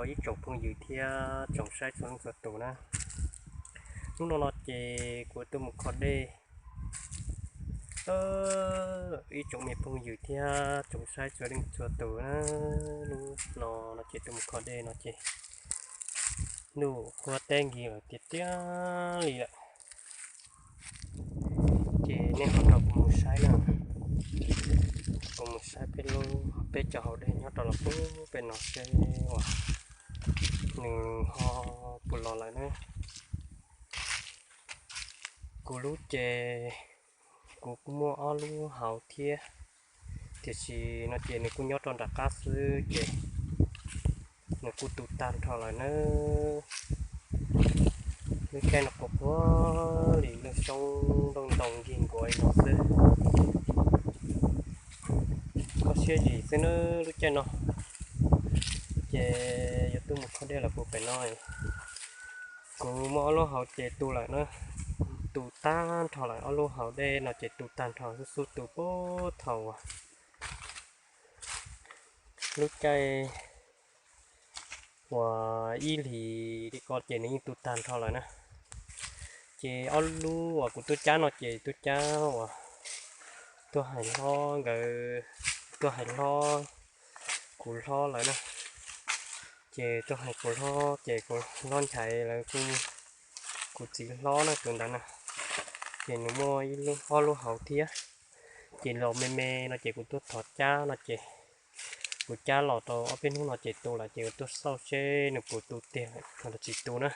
Ib tsoom phooj ywg thiab tsoom saib txhua leej txhua tus na, hnub no no ces kuv tuaj mus kho dej. Ib tsoom me phooj ywg thiab tsoom saib txhua leej txhua tus na, hnub no no ces tuaj mus kho dej no ces ntuj qhuav teb nkig lawm tiag tiag li lawm. Ces nej ho nrog kuv mus saib na, kuv mus saib peb lub, peb cov hauv dej nyob rau los pem no seb uas nws ho puas los lawm na. Kuv lub ces kuv kuj muaj ob lub hauv thiab, tiam sis no ces nws kuj nyob rau nram qab xwb ces nws kuj tu tag nrho lawm na. Lub caij no quas quas li lub xyoob nplooj ntoo nkig nkuav li no xwb. Koj siab zim xwb na lub caij no. Ces yuav tuaj mus kho dej los puag pem no, kuv muaj ob lub hauv ces tu lawm na, tu tag nrho lawm. Ob lub hauv dej no ces tu tag nrho, xub xub tu puag thaum uas lub caij uas ib hlis li ko ces nws yeej tu tag nrho lawm na. Ces ob lub uas kuv tuaj cab no ces tuaj cab uas tuaj hais hlob nkawd, tuaj hais hlob kuv hlob lawm na. Ces tuaj hais kuv hlob ces kuv hlob Nchaiv lawv kuj, kuv txiv hlob na tus ntawd na, ces nws muaj ib lub, ob lub hauv thiab. Ces los me me no ces kuv tuaj thov cab no ces kuv cab los tau ob peb hnub no ces tu lawm ces kuv tuaj xauj seb nws puas tu tiag lawm los tsis tu na.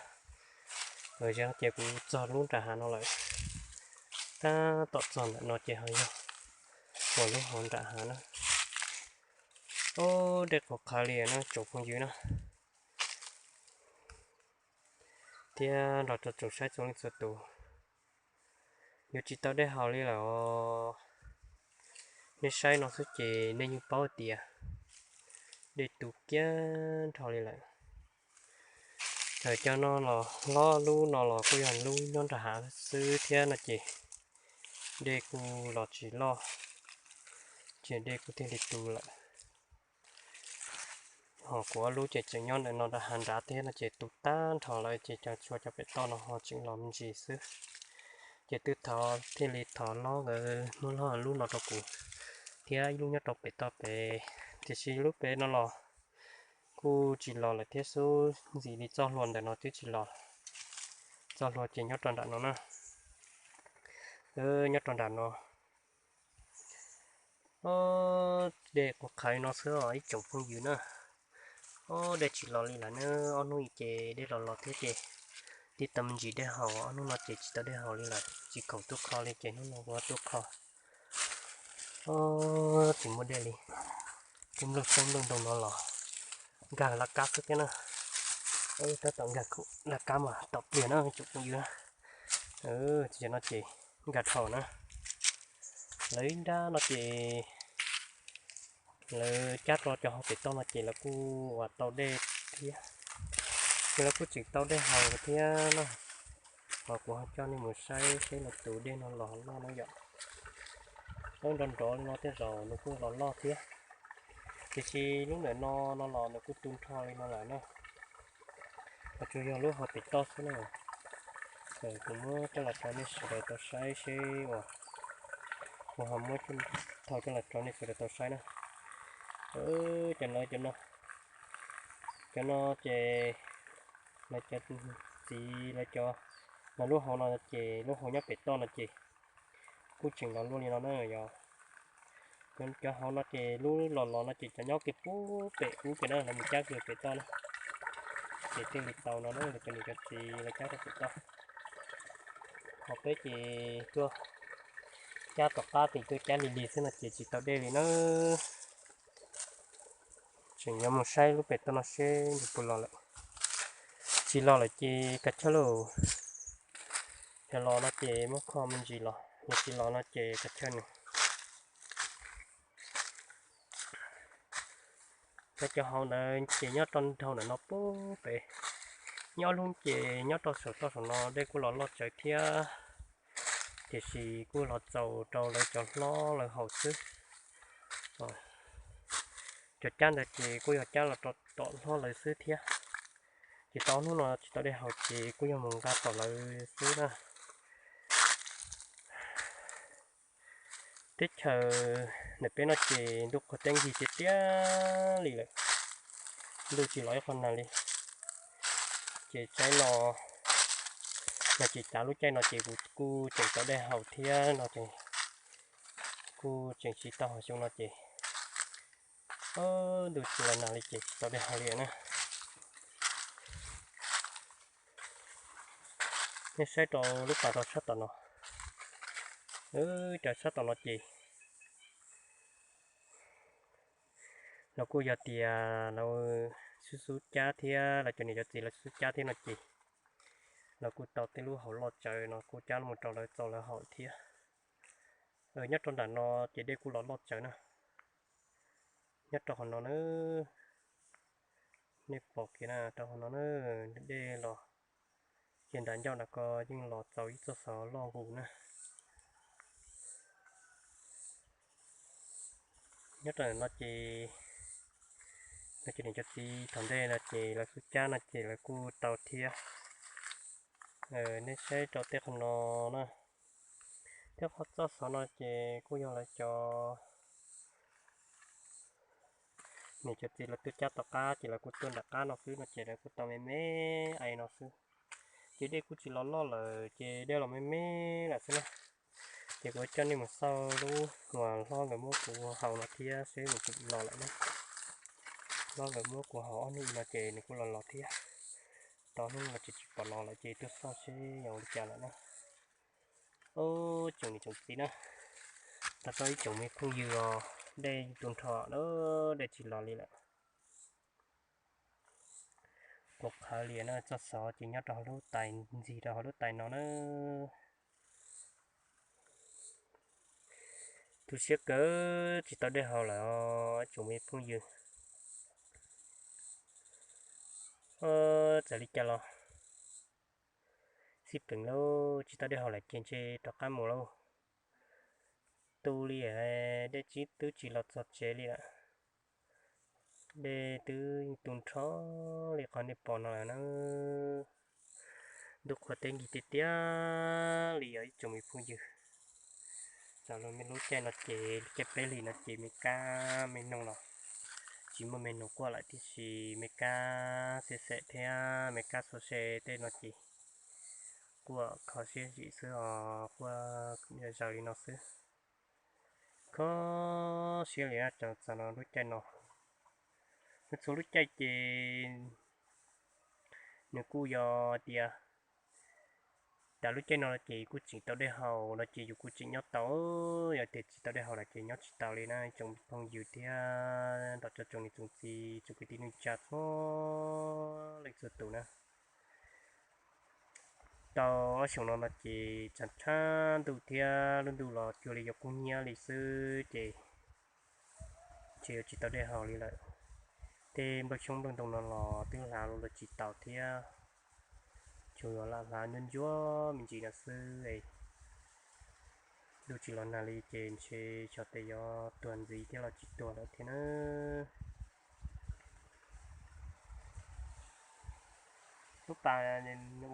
Ces kuv txog lub nram hav no lawm, tab tom txog ntawm no ces ho yog uas lub hauv nram hav na. Ob, dej quas qhawv li na tsoom phooj ywg na, thiab nrog rau tsoom saib txhua leej txhua tus. Yuav tsis tau dej haus li lawm os. Nej saib no xwb ces nej yeej paub tias dej tu kiag nrho li lawm. Cov no los hlob, lub no los kuj yog lub nyob nram hav xwb thiab no ces dej kuj los tsis loj, ces dej kuj thiaj li tu lawm. Ho kuv ob lub ces tseem nyob ntawm no nram hav nrad thiab no ces tu tag nrho lawm ces cov tshuav cov pem toj no ho tseem los me ntsis xwb. Ces twb thov, thiaj li thov hlob nkawd muab hlob lub no rau kuv thiab ib lub nyob rau pem toj pem, tiam sis lub pem no los kuj tsis los lawm thiab, xub ntxim li txoj hlua ntawm no twb tsis los. Txoj hlua ces nyob rau nram no na, nyob rau nram no. Ob, dej quas qhawv no xwb os ib tsoom phooj ywg na. Ob, dej tsis los li lawm na. Ob hnub ces dej los los thiab ces tib tau me ntsis dej haus, ob hnub no ces tsis tau dej haus li lawm, tsis khoom tuaj kho li ces hnub no kuv tuaj kho. Ob, tsis muaj dej li. Tej nplooj xyoob nplooj ntoo no los nkag laj kab xwb thiab na. Tab tom nkag laj kab mas tom pliag na tsoom phooj ywg na. Tam no ces nkag dhau na. Lawv ib nrab no ces lawv cab rau cov hauv pem toj no ces lawv kuj uas tau dej thiab, ces lawv kuj tseem tau dej haus thiab na. Ho kuv ho coj nej mus saib seb lawv tus dej no los loj na yom. Lawv nrov nrov li no tej zaum nws kuj los loj thiab, tiam sis lub ntawm no no los nws kuj tu nrho li no lawm na. Ho tsuas yog lub hauv pem toj xwb na. Kuv muab coj los rau nej sawv daws tau saib seb uas, kuv ho muab thau coj los rau nej sawv daws tau saib na. Cov no, cov no, cov no ces lawv cov txiv lawv cov, lawv lub hauv no ces lub hauv nyob pem toj no ces kuj tseem los luaj li no na yom. Cov hauv no ces lub los los no ces cov nyob kiag puag pem ub pem na, lawv mus cab kiag pem toj na, ces thiaj li tau no na, lawv cov niam cov txiv lawv cab rau pem toj. Ho peb ces tuaj cab tom qab ces tuaj cab lig lig xwb no ces tsis tau dej li na. Tseem yuav mus saib lub pem toj no seb nws puas los lawm. Tsis los lawm ces kav chawj lauj. Yog los no ces muab kho me ntsis los, yog tsis los no ces kav chawj nws. Cov, cov hauv ntawd ces nyob rau dhau ntawm no puag pem. Nyob lub ces nyob rau saum toj saum no dej kuj los loj tsawv thiab, tiam sis kuj los txaus rau lawv cov hlob lawv haus xwb. Cov cab ntawd ces kuj yog cab los rau tom hlob lawv xwb thiab. Ces tau hnub no tsis tau dej haus ces kuj yog mus nqa tom lawv xwb na. Teb chaws ntawm peb no ces ntuj qhuav teeb yig tiag tiag li lawm, ntuj tsis los ib qho nag li. Ces caij no, no ces cav lub caij no ces kuv kuj tseem tau dej haus thiab no ces kuj tseem tsis tau haus xyoo no ces ntuj tsis los nag li ces tsis tau dej haus li na. Nej saib rau lub pas rau sab tom no, rau sab tom no ces lawv kuj yog tias lawv xub xub cab thiab lawv cov niam cov txiv lawv xub xub cab thiab no ces lawv kuj tau tej lub hauv loj tsawv no kuj cab mus rau lawv txaus lawv haus thiab. Nyob rau nram no ces dej kuj los loj tsawv na. Nyob rau qhov no na, nej pom kiag na, rau qhov no na, dej los ces nram ncauj nram ko yeej los txaus ib txoj xov loj nqus na. Nyob rau no ces lawv cov niam cov txiv thaum ntej no ces lawv xub cab no ces lawv kuj tau thiab. Nej saib rau tej qhov no na, tej qhov txoj xov no ces kuj yog lawv cov niam cov txiv lawv tuaj cab tom qab ces lawv kuj tuaj nram qab no xwb no ces lawv kuj tau me me ais no xwb. Ces dej kuj tsis los loj lawm ces dej los me me lawm xwb na. Ces kuv coj nej mus xauj lub uas hlob nkawd muab kuv haus no thiab seb nws puas los lawm na. Hlob nkawd muab kuv haus ob hnub no ces nws kuj los los thiab. Tau hnub no ces tsis pom los lawm ces tuaj xauj seb yog ua li cas lawm na. Ub, tsoom niam tsoom txiv na, tau rau ib tsoom me phooj ywg os, dej tu nrho lawm, dej tsis los li lawm. Quas qhawv li na, txoj xov ces nyob rau hauv lub tais, ntxig rau hauv lub tais no na. Tu siab kawg tsis tau dej haus lawm os tsoom me phooj ywg. Txawm li cas los xij peem lauj, tsis tau dej haus lawm ces ntshe rov qab mus lauj. Tu li, dej tsis, twb tsis los txog tsev li lawm. Dej twb tu nrho li qhov nej pom no lawm na. Ntuj qhuav teb nkig tiag tiag li os ib tsoom me phooj ywg. Txawm lub caij no ces lub caij peb hlis no ces me kab me noog los tsis muaj me noog quaj lawm tiam sis me kab xem xem thiab me kab xuas se tej no ces quaj kho siab zim xwb os, quaj yam zaws li no xwb. Kho siab li na, txawm no lub caij no, nws txhua lub caij ces nws kuj yog tias tas lub caij no ces kuj tseem tau dej haus no ces yus kuj tseem nyob tau, yog tias tsis tau dej haus lawm ces nyob tsis tau li na tsoom phooj ywg thiab nrog rau tsoom niam tsoom txiv tsoom kwv tij neej tsa txhua leej txhua tus na. Tau ob xyoos no no ces tshav tshav ntuj thiab lub ntuj los cuag li yuav kub hnyiab li xwb ces ntshe yuav tsis tau dej haus li lawm. Tej nplooj xyoob nplooj ntoo no los twb hlav los tsis taus thiab, tsuas yuav lam hlav ntsuab ntsuab me ntsis no xwb. Ntuj tsis los nag li ces ntshe xyov tes yuav tuag ntxiv thiab los tsis tuag lawm thiab na. Lub pas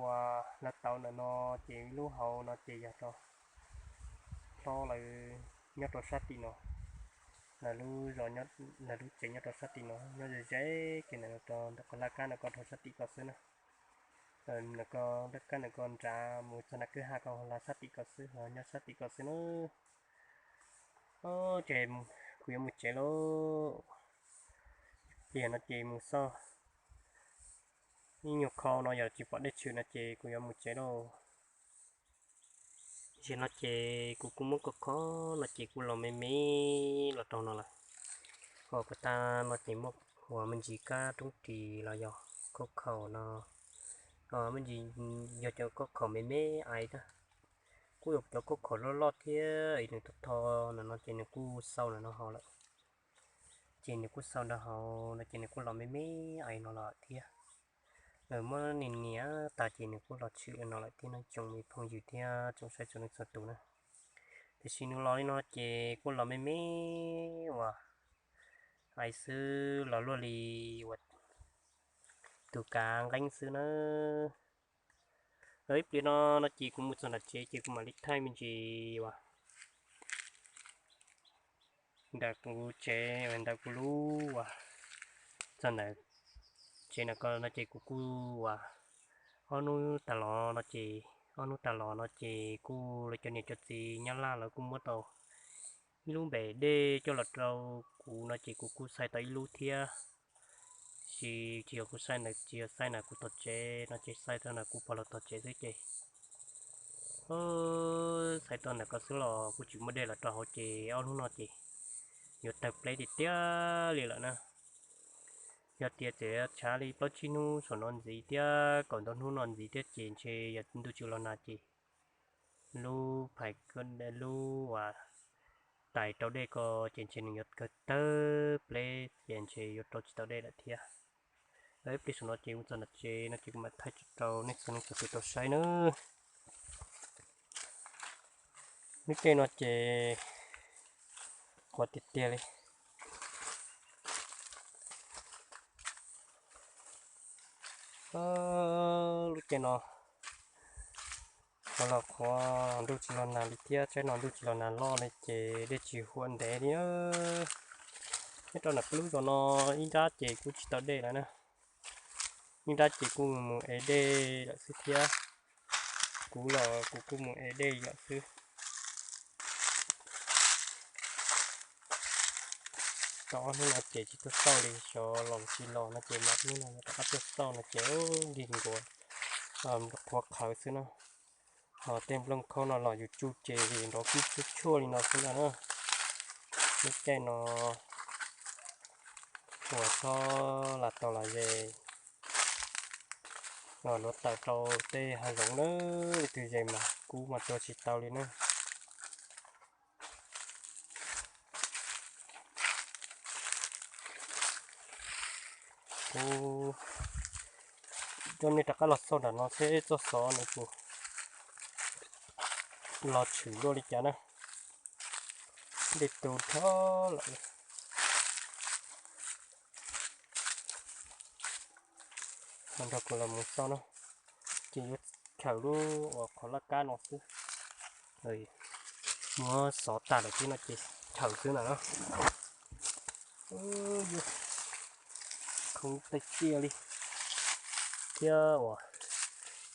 uas hlav tau ntawm no ces lub hauv no ces yog rau hlob lawv nyob rau sab tim no, lawv lub zos, lawv lub tsev nyob rau sab tim no, nyob ze ze kiag ntawm no rau ntawm qhov laj kab ntawm ko rau sab tim ko xwb na. Ntawm ko laj kab ntawm ko nrad mus txog nram kwj ha ko hlav sab tim ko xwb, nyob sab tim ko xwb na. Ces kuv yuav mus tsev lauj. Tiam no ces mus xauj ib nyuag khau no yog tsis pom dej tshwm no ces kuv yuav mus tsev lauj. Tam sim no ces kuv kuj muab koj kho no ces kuj los me me los rau no lawm. Ho puag ta no ces muaj ua me ntsis kab roob ris los yog khaub khaum no, me ntsis yog cov khaub khaum me me ais na. Kuj yog cov khaub khaum loj loj thiab nws tho tho no no ces nws kuj xau ntawm no hos lawm. Ces nws kuj xau nrog hauv no ces nws kuj los me me ais no lawm thiab. Muab nias nias tag ces nws kuj los tshwm li no lawm thiab no tsoom me phooj ywg thiab tsoom saib tsoom neej txhua tus na. Tiam sis nws los li no ces kuj los me me uas ais xwb los luaj li uas tus kav nqeeb xwb na. Ib pliag no no ces kuv mus txog nram tsev ces kuv mam li thaij me ntsis uas ntawm kuv tsev, ntawm kuv lub uas txog ntawm tsev ntawm ko no ces kuv kuj uas ob hnub tag los no ces, ob hnub tag los no ces kuj lawv cov niam cov txiv Nyab Laj lawv kuj muab tau ib lub npem dej coj los rau kuv no ces kuv kuj xaij tau ib lub thiab. Sis tsis yog kuv xaij ntawd, tsis yog xaij ntawm kuv tom tsev no ces xaij tau ntawm kuv pog los tom tsev xwb ces xaij tau ntawm ko xwb los kuj tsis muaj dej los rau hauv ces ob hnub no ces yuav tawg pleb tiag tiag li lawm na. Yog tias txawm tshav li plaub tsib hnub saum no ntxiv thiab kaum ntau hnub no ntxiv thiab ces ntshe yog ntuj tsis los nag ces lub phais, lub uas tais rau dej ko ces ntshe nws yuav kawg tawg pleb ces ntshe yuav rau tsis tau dej lawm thiab. Ib pliag saum no ces mus txog nram tsev no ces kuv mam thaij tso rau nej txhua leej txhua tus tau saib nawb. Lub caij no ces qhuav tiag tiag li. Lub caij no qhuav los qhuav, ntuj tsis los nag li thiab, tsaib no ntuj tsis los nag loj li ces dej tsis huam ntev li na. Nyob rau nram peb lub zos no ib nrab ces kuj tsis tau dej lawm na. Ib nrab ces kuj mus ev dej lawm xwb thiab. Kuv los kuv kuj mus ev dej lawm xwb. Tau ob hnub no ces tsis tuaj xauj li, xyov los tsis los no ces mam hnub no rov qab tuaj xauj no ces nkig nkuav qhuav qhawv xwb na. Ho tej nplooj khaub no los yus tsuj ces nrov kib tshuaj tshuaj li no xwb ntag na. Lub caij no uas txhob lam tau los ze luav tawm rau tej hav zoov na, leej twg ze mas kub mas tua tsis tau li na. Kuv coj nej rov qab los xauj nram no seb txoj xov nws puas los tshwm dua li cas na. Dej tu dhau lawm. Ho nrog kuv los mus xauj na, ces yuav chawm lub uas qhov laj kab no xwb. Muab xov tag lawm thiab no ces chawm xwb ntag na. Yuav khoov tiag tiag li thiab uas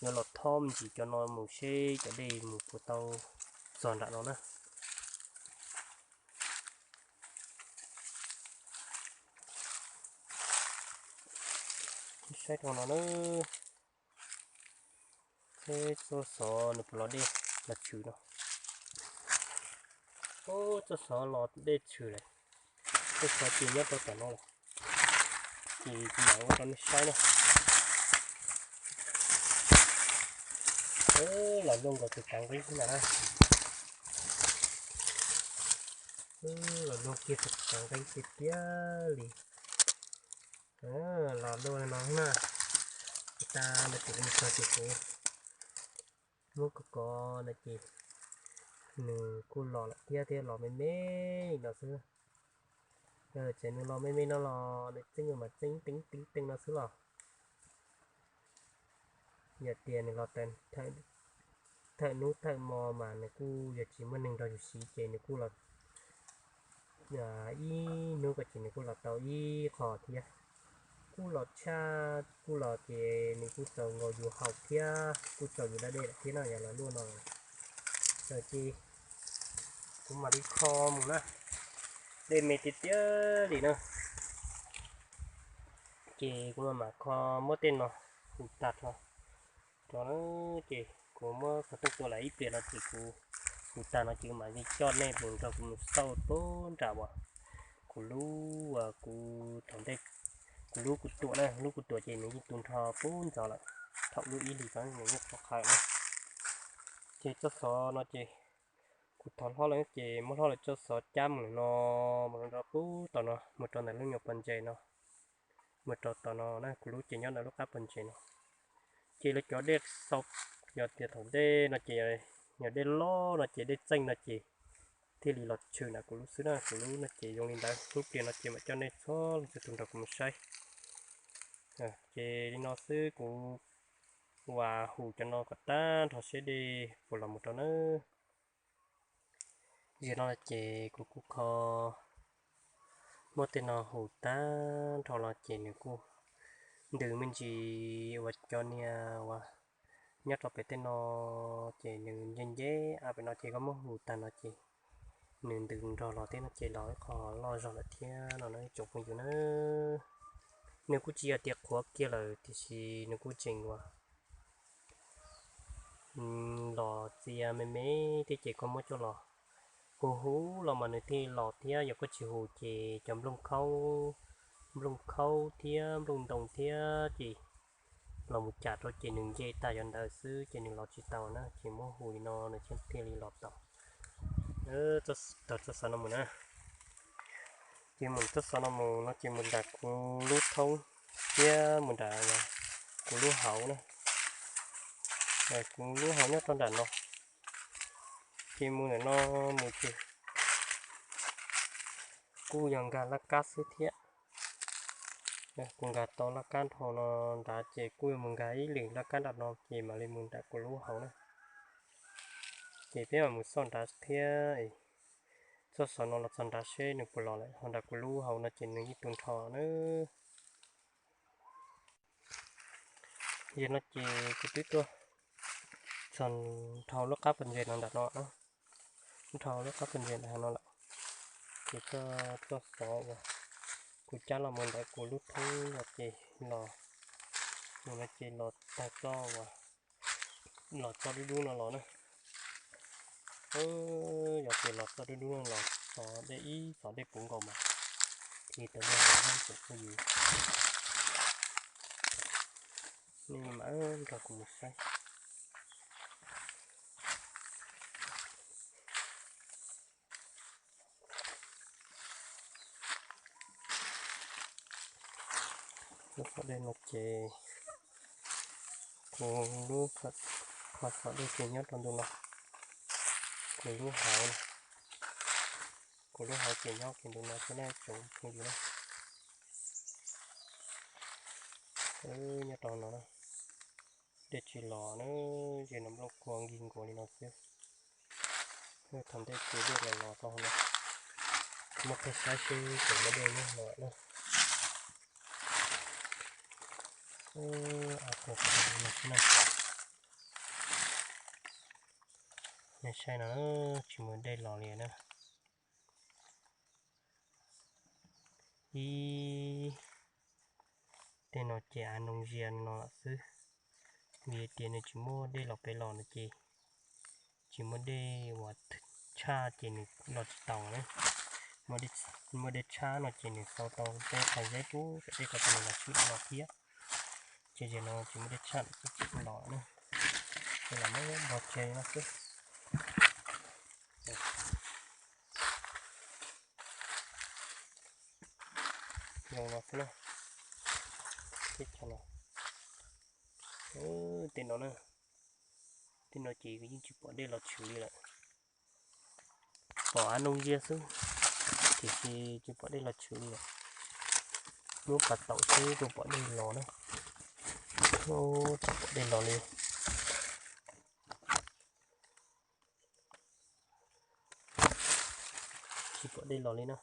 yuav los thob me ntsis cov no mus seb cov dej mus puas tau txog nram no na. Saib rau no na, seb txoj xov nws puas los dej los tshwm no. Ub, txoj xov los dej tshwm lawm. Txoj xov ces nyob rau tom no lawm. Ces kuv mam ua rau nej saib na. Los luaj nkaus tus kav nqeeb xwb ntag na. Los luaj kiag tus kav nqeeb tiag tiag li. Los luaj no na. Ua tas no ces kuv mus txog ces kuv muab kov kov no ces nws kuj los lawm thiab, thiab los me me no xwb. Txawm nws los me me no los nws txeeb mas txeeb teeb teeb teeb no xwb los yog tias nws los thawm hnub thawm hmo mas nws kuj yog tsis muaj neeg nrog yus siv ces nws kuj los ib hnub ko ces nws kuj los tau ib qho thiab. Kuj los tshaj, kuj los ces nws kuj txaus nkaus yus haus thiab kuj txaus yus da dej lawm thiab no, yog los luaj no. Ces kuv mam li kho mus na, dej me tiag tiag li na. Ces kuv mam kho muab tej no hu tag rau, rau na. Ces kuv muab qhov rooj tua lawm ib pliag no ces kuv hu tag no ces kuv mam li coj nej mus nrog kuv mus xauj pem nram uas kuv lub, kuv thaum ntej, kuv lub kuv tuam na, lub kuv tuam ces nws yeej tu nrho pem ntxov lawm. Thaum lub ib hlis ko nws yeej qhuav qhawv na. Ces txoj xov no ces kuv thov hlob lawm ces muab hlob lawm txoj xov cab mus no, mus rau pem tom no, mus rau ntawm lub nyuag pos ntses no, mus rau tom no na, kuv lub ces nyob ntawm lub qab pos ntses no. Ces lawv cov dej xau, yog tias thaum ntej no ces yog dej loj no ces dej txeej no ces thiaj li los tshwm nram kuv lub xwb na, kuv lub no ces zoo li ntawd. Ib pliag no ces mam coj nej txhua leej txhua tus nrog kuv mus saib. Ces li no xwb, kuv ua hu cov no kom tag nrho seb dej puas los mus rau nawb. Zaum no ces kuv kuj kho muab tej no hu tag nrho los ces nws kuj ntws me ntsis uas cov niag uas nyob rau pem tej no ces nws nce nce a pem no ces koj muab hu tag no ces nws ntws nrog los thiab no ces los ib qho loj zog lawm thiab no na tsoom phooj ywg na. Nws kuj tsis yog tias qhuav kiag lawm tiam sis nws kuj tseem uas los txias me me thiab ces koj muab coj los hu hu los mas nws thiaj los thiab, yog koj tsis hu ces cov nplooj khaub, nplooj khaub thiab nplooj ntoo thiab ces los mus cam rau ces nws nce tag cov ntawd xwb ces nws los tsis tau na, ces muab hu li no nws thiaj li los tau. Txoj xov no mus na, ces mus txoj xov no mus no ces mus nram kuv lub thoob thiab mus nram kuv lub hauv na, kuv lub hauv nyob rau nram no, ces mus nram no mus ces kuj yog nkag laj kab xwb thiab. Kuv nkag tau laj kab dhau no nrad ces kuj yuav mus nkag ib lwm laj kab nram no ces mam li mus nram kuv lub hauv na. Ces peb mam mus xauj nrad thiab, txoj xov no los txog nrad seb nws puas los lawm, ho nram kuv lub hauv no ces nws yeej tu nrho na. Yog no ces kuv twb tuaj txog dhau lub qab pas ntses no nram no, dhau lub qab pas ntses nram no lawm. Ces txoj, txoj xov uas kuv cab los mus ntawm kuv lub thoob no ces los, mus no ces los tag txoj uas los txoj dub dub no los na. Yog tias los txoj dub dub no los xov dej ib xov dej puv nkaus mas thiaj tau dej los na tsoom phooj ywg. Nej mam nrog kuv mus saib. Lub xov dej no ces kuv lub, qhov xov dej ces nyob rau ntu no, kuv lub hauv, kuv lub hauv ces nyob kiag ntu no thiab na tsoom phooj ywg na. Nyob rau no, dej tsis los na, ces no nplooj kua nkig nkuas li no xwb. Thaum ntej ces dej los los tau no, muab qhib saib seb tseem muaj dej nyob los na. Nej saib no, tsis muaj dej los li na. Ib tej no ces av noo zias no xwb, vim tias nws tsis muaj dej los pem los no ces tsis muaj dej uas tshaj ces nws los tsis taus na. Muaj dej tshaj no ces nws xau tau tej qhov zeb pub saum dej ko ces nws los tshwm los thiab. Ces zaum no tsis muaj dej tshaj ces tsis los na, ces los muab npog tseg no xwb. Zoo no xwb na. Tej no, tej no na, tej no ces yeej tsis pom dej los tshwm li lawm. Pom av noo zias xwb, tiam sis tsis pom dej los tshwm li lawm. Muab pas taum xwb kuj pom dej los na. Tsis pom dej los li. Tsis pom dej los li na.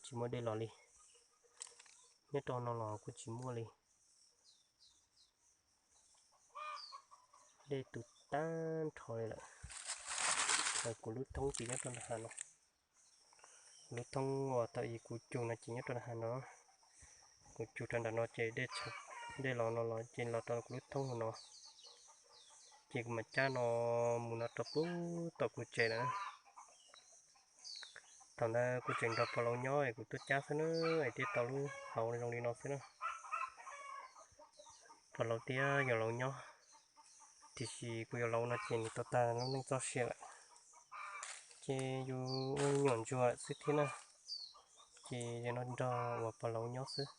Tsis muaj dej los li. Nyob rau no los kuj tsis muaj li. Dej tu tag nrho li lawm. Kuv lub thoob ces nyob rau nram hav no. Kuv lub thoob uas tau ib kuv cug no ces nyob rau nram hav no. Kuv cug rau nram no ces dej los no los ces los rau kuv lub thoob no. Ces kuv mam cab no mus no rau pub tom kuv tsev lawm. Thaum ntawd kuv tseem nrog pog laus nyob es kuv tuaj cab xwb na, es thiaj tau lub hauv zoo li no xwb na. Pog laus thiab yawm laus nyob, tiam sis kuv yawm laus no ces nws tau tag lub neej txoj sia lawm, ces yus ua nyuam ntsuag lawm xwb thiab na. Ces yog no nrog uas pog laus nyob xwb,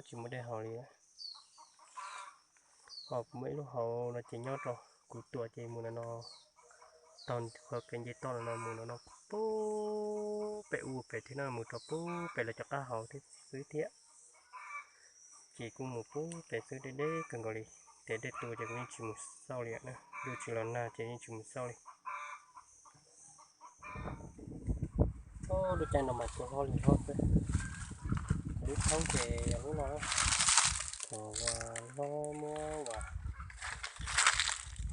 tsis muaj dej haus li. Ho kuv muaj ib lub hauv no ces nyob rau kuv tuam ces mus no no, taug qhov kev nce toj los no mus no no pub pem u pem thiab no mus rau pub pem lawv cov qab hauv thiab xwb thiab. Ces kuj mus pub pem xwb, deb deb kawg nkaus li. Ces dej tu ces kuv yeej tsis mus xauj li na, lub tsis los nag ces yeej tsis mus xauj li. Lub caij no mas kuv hlob li hlob xwb. Kuv lub thoob ces yog lub no, thaum uas hlob muab uas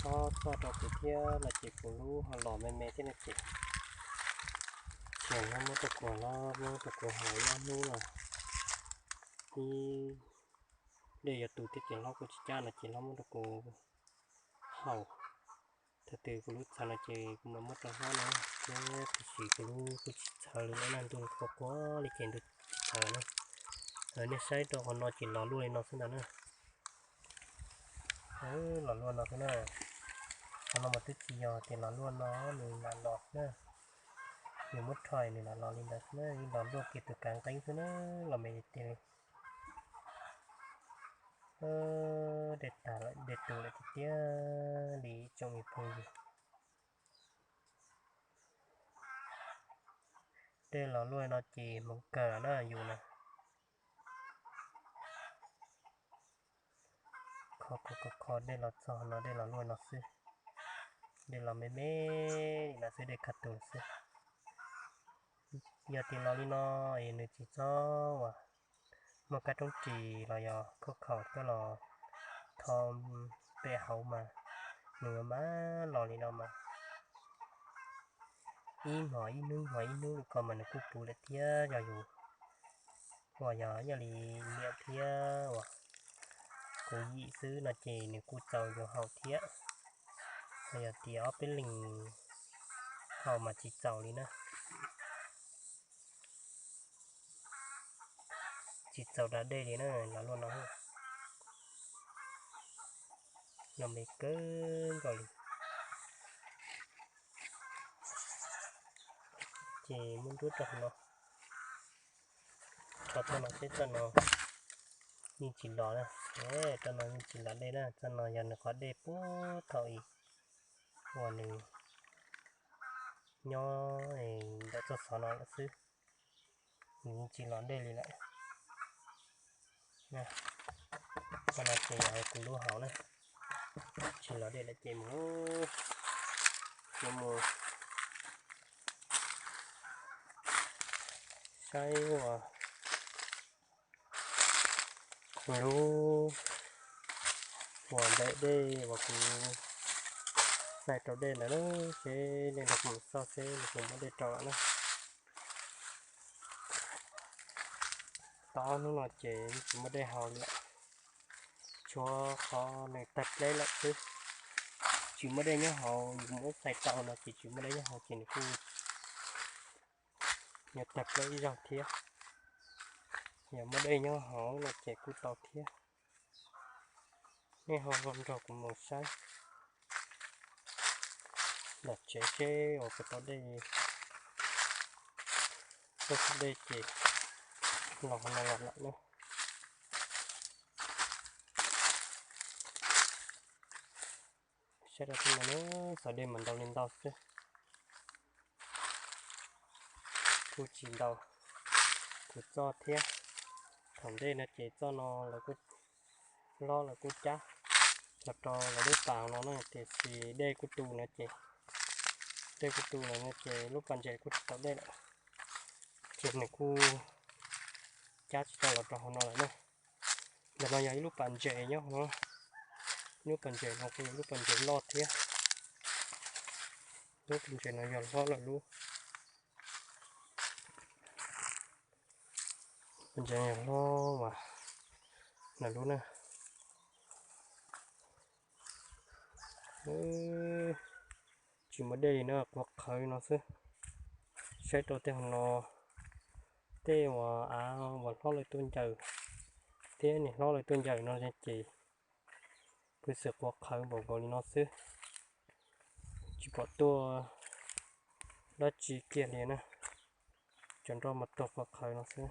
hlob txoj rau kuv thiab no ces kuv lub ho los me me thiab no ces, ces hlob muab rau kuv, hlob muab rau kuv haus ib ob hnub no. Ib, dej yuav tu thiab ces hlob kuj tsis cab no ces hlob muab rau kuv haus. Thaum twg kuv lub txhaws no ces kuv mam muab rau hlob no thiab, tiam sis kuv lub kuj tsis txhaws li na, ntuj qhuav qhuav li ces ntuj tsis txhaws na. Nej saib rau qhov no ces los luaj li no xwb ntag na. Los luaj no xwb na. Qhov no mas twb tsis yog tias los luaj no nws lam los na. Yus muab rho nws lam los li ntawd xwb na, los luaj kiag tus kav nqeeb xwb na, los me li tiag li. Dej tag lawm, dej tu lawm tiag tiag li tsoom me phooj ywg. Dej los luaj no ces hmoov kawg na yus na. Kho kho kho kho dej los txog no dej los luaj no xwb. Dej los me me li no xwb, dej kaj tus xwb. Yog tias los li no es nws tsis txhob uas muaj kab roob ris los yog khaub khaum coj los tho pem hauv mas nws mas los li no mas ib hmos ib hnub hmos ib hnub li ko mas nws kuj puv lawm thiab. Yog yus uas yog ib yam li niam thiab uas kuv yim xwb no ces nws kuj txaus yus haus thiab. Yog tias ob peb leeg haus mas tsis txaus li na. Tsis txaus da dej li na, los luaj no. Los me kawg nkaus li. Ces muab nruab rau no, rho txoj no seb txoj no yeej tsis los na. Txoj no yeej tsis los dej na, txoj no yog nws qhov dej puag thaum ub uas nws nyob ntawm txoj xov no lawm xwb. Nws yeej tsis los dej li lawm. Txoj no ces yog kuv lub hauv na, tsis los dej lawm ces mus, mus saib uas kuv lub uas nplaim dej uas kuv xais rau dej ntawd na, seb nej nrog kuv mus xauj seb nws puas muaj dej rau lawm na. Tau ob hnub no ces tsis muaj dej haus li lawm, tshuav qhov nws tawg pleb lawm xwb. Tsis muaj dej nyob hauv, yus mus ub xais tau no ces tsis muaj dej nyob hauv ces nws kuj yuav tawg pleb ib zaug thiab. Yog muaj dej nyob hauv no ces kuj tau thiab. Nej ho nrog kuv mus saib nram tsev seb uas puas tau dej. Txoj xov dej ces los no los lawm na. Saib rau tej no na, xov dej mas ntau li ntau xwb, kuj tsis ntau. Kuv txoj thiab, thaum ntej no ces txoj no lawv kuj, hlob lawv kuj cab los rau lawv lub pas no na, tiam sis dej kuj tu no ces, dej kuj tu lawm no ces lub pas ntses kuj tsis tau dej lawm, ces nws kuj cab tsis tau los rau hauv no lawm na. Ntawm no yog ib lub pas ntses nyob hauv no, lub pas ntses no kuj yog lub pas ntses loj thiab. Lub pas ntses no yog hlob lawv lub, pas ntses yog hlob uas lawv lub na. Tsis muaj dej li na, quav qhawv no xwb. Saib rau tej hauv no, tej uas av uas hlob lawv tuaj ncaws thiab niam hlob lawv tuaj ncaws no ces kuj xwm quav qhawv npaum nkaus li no xwb, tsis pom tuaj dab tsi kiag li na. Cov nroj mas tuag quav qhawv no xwb.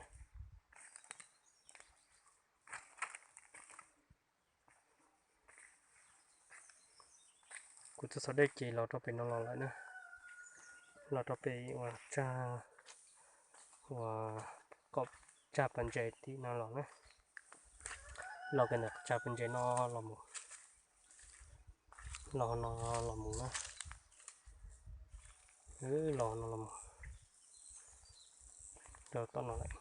Kuv txoj xov dej ces los rau pem no los lawm na. Los rau pem uas tsag, uas kom tsag pas ntses tim no los na. Los kiag ntawm tsag pas ntses no los mus, los no los mus na. Los no los mus rau tom no lawm.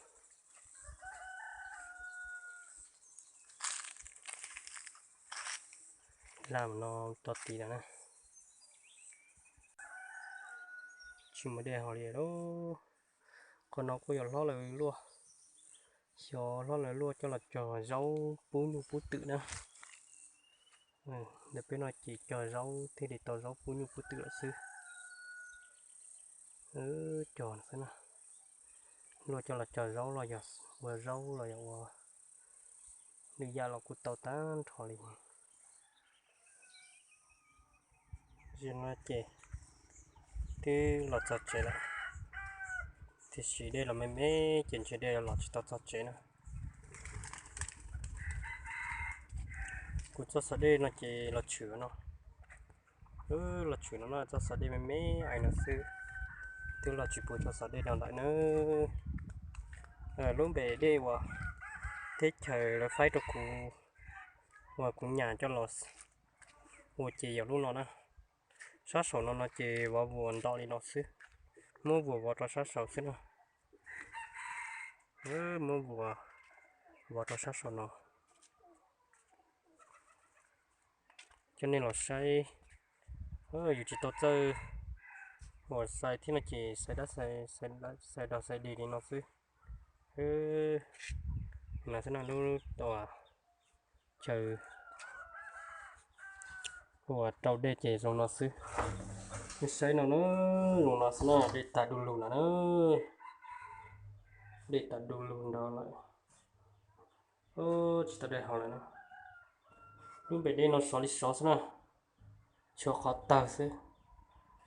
Laj no to tis lawm na. Tsis muaj dej hos li lauj. Qhov no kuj yog hlob lawv luaj, xyov hlob lawv luaj coj los cog zaub pub nyuj pub twm na. Ntawm peb no ces cog zaub thiaj li tau zaub pub nyuj pub twm lawm xwb. Cog xwb na, luaj coj los cog zaub los yog ua zaub los yog ua lwm yam los kuj tau tag nrho li. Zaum no ces twb los txog tsev lawm, tiam sis dej los me me ces ntshe dej los tsis tau txog tsev na. Kuv txoj xov dej no ces los tshwm no, los tshwm no no txoj xov dej me me ais no xwb, twb los tsis pub txoj xov dej no ntawm na. Lub npe dej uas teb chaws lawv faib rau kuv, uas kuv nyam coj los ua ces yog lub no na. Sab saum no no ces vov vuas ntom li no xwb, muab vuas vov rau sab saum xwb na. Muab vuas vov rau sab saum no. Coj nej los saib, yus tsis tau txawj uas xais thiab no ces xais dab xais dog xais dig li no xwb. No xwb na, lub chaw uas rau dej ces zoo no xwb. Nej saib no na, zoo no xwb na, dej tag du lug no na, dej tag du lug nrad lawm. Tsis tau dej haus lawm na. Lub npe dej no sov li sov xwb na, tshuav qhov tawg xwb,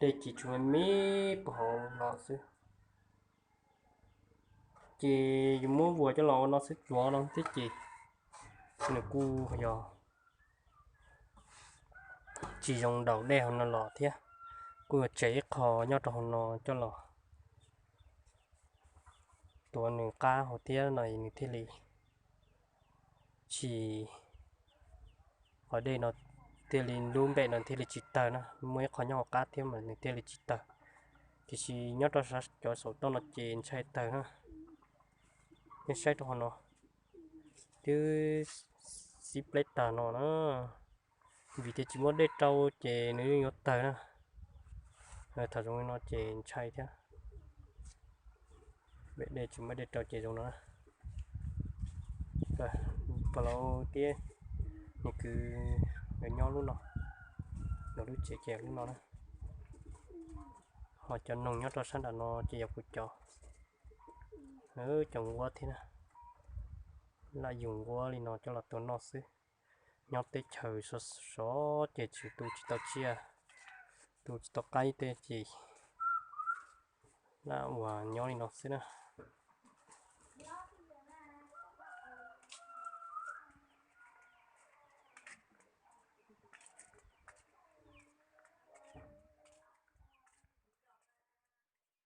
dej ces tsuas me me puag hauv no xwb. Ces yus muab vuas coj los ua no xwb, tsuav no xwb ces nws kuj yog tsis zoo daus dej hauv no los thiab. Kuj yuav tseg ib qho nyob rau hauv no coj los tuav nws qab hauv thiab no nws thiaj li tsis, qhov dej no thiaj li lub npe no thiaj li tsis tawg na. Muaj ib qho nyob hauv qab thiab mas nws thiaj li tsis tawg, tiam sis nyob rau cov saum toj no ces ntshai tawg na. Nej saib rau hauv no, twb xib pleb tag no na, vim tias tsis muaj dej rau ces nws yeej yuav tawg na. Thaum zoo li no ces ntshai thiab. Npe dej tsis muaj dej rau ces zoo no na. Pog laus thiab nws kwv nkawd nyob lub no, nkawd lub tsev ces lub no na. Ho cov noog nyob rau sab nram no ces yog kuv cov, cov nquab thiab na. Lam yug nquab li no coj los tua noj xwb. Nyob teb chaws sov sov ces tsis tu tsis tau tsiaj, tu tsis tau qaib tej ces lam uas nyob li no xwb na.